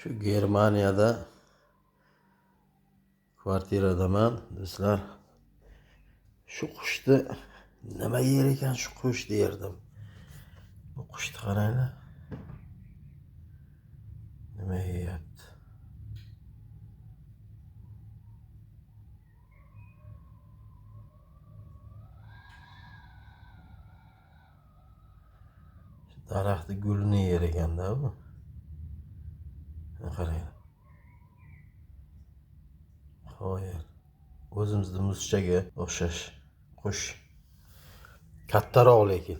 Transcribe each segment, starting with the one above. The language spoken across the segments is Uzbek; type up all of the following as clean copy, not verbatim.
Shu Germaniyada kvartiradaman, do'stlar. Shu qushni nima yer ekan shu qush derdim. Bu qushni qaranglar. Nima yeyapti? Shu daraxtni gulini yer ekanda bu. Qarang. Qoyil. O'zimizni musichaga o'xshash qush. Kattaroq lekin.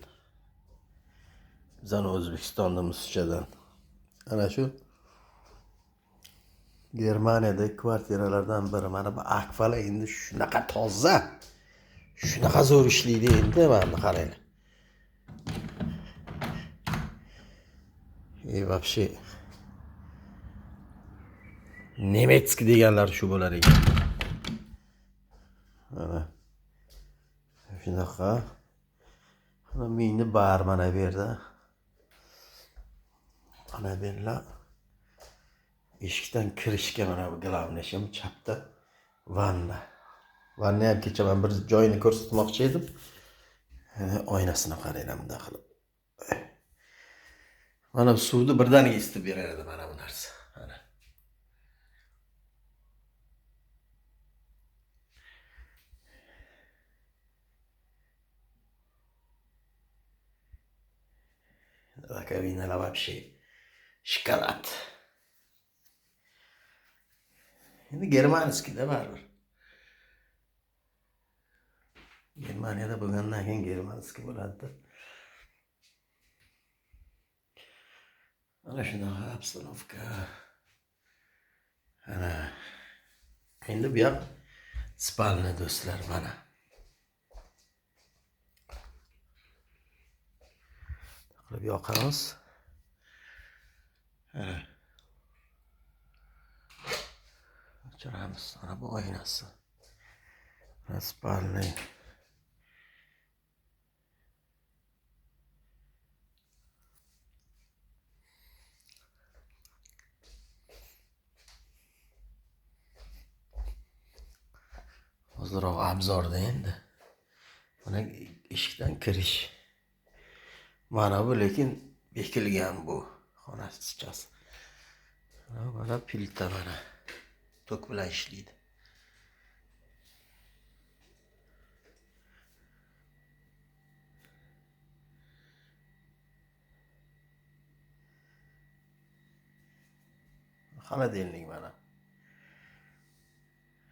Bizani O'zbekistonda musichadan. Ana shu Germaniyadagi kvartiralardan biri. Mana bu akfalar endi shunaqa toza, shunaqa zo'r ishlaydi endi, mana buni qaranglar. И вообще немецкий deganlar shu bo'lar ekan. Mana shunaqa. Mana mini bar mana bu yerda. Ana bu yerlar eshikdan kirishga mana bu главный shim chapda vanna. Vanna ham kecha men bir joyini ko'rsatmoqchi edim. Oynasini qaranglar bunday qilib. Mana bu suvni birdaniga isitib beradi mana bu narsa. Mana. Rakovinalar вообще shokolad. Endi germanskiyda baribir. Germaniyada bo'lgandan keyin germanskiy bo'ladi. Mana shunaqa obstanovka. Ana. Endi bu yoq spalni do'stlar mana. Qilib yoqamiz. Ana. O'chiramiz. Mana bu oynasi. Mana spalni. Ozroq abzorda endi. Mana eshikdan kirish. Mana bu lekin bekilgan bu xonasichasi. Mana plita mana. Tok bilan ishlaydi. Холодильник mana.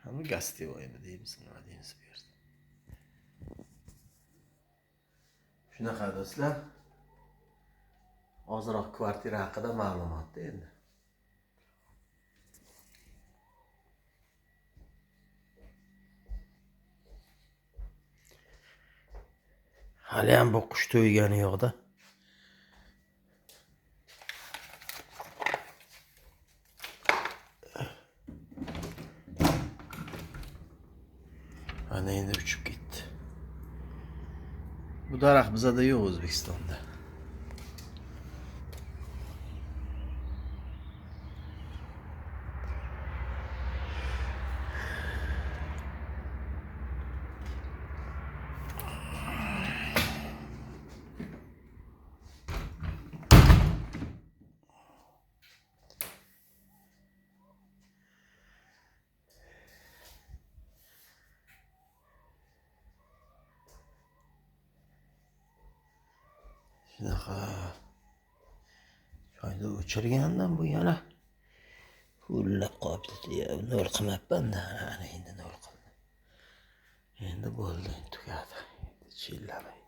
Hamma гостевой deymiz, nima deymiz bu yerda. Shunaqa do'stlar. Ozroq kvartira haqida ma'lumotda endi. Hali ham bu qush to'ygani yo'q-da. Ana endi uchib ketdi. Bu daraxt bizada yo'q O'zbekistonda. Shunaqa joyda o'chirgandan bu yana hullab qolibdi. Nol qilmabman-da. Ana endi nol qildim. Endi bo'ldi, tugadi. Endi chillamaydi.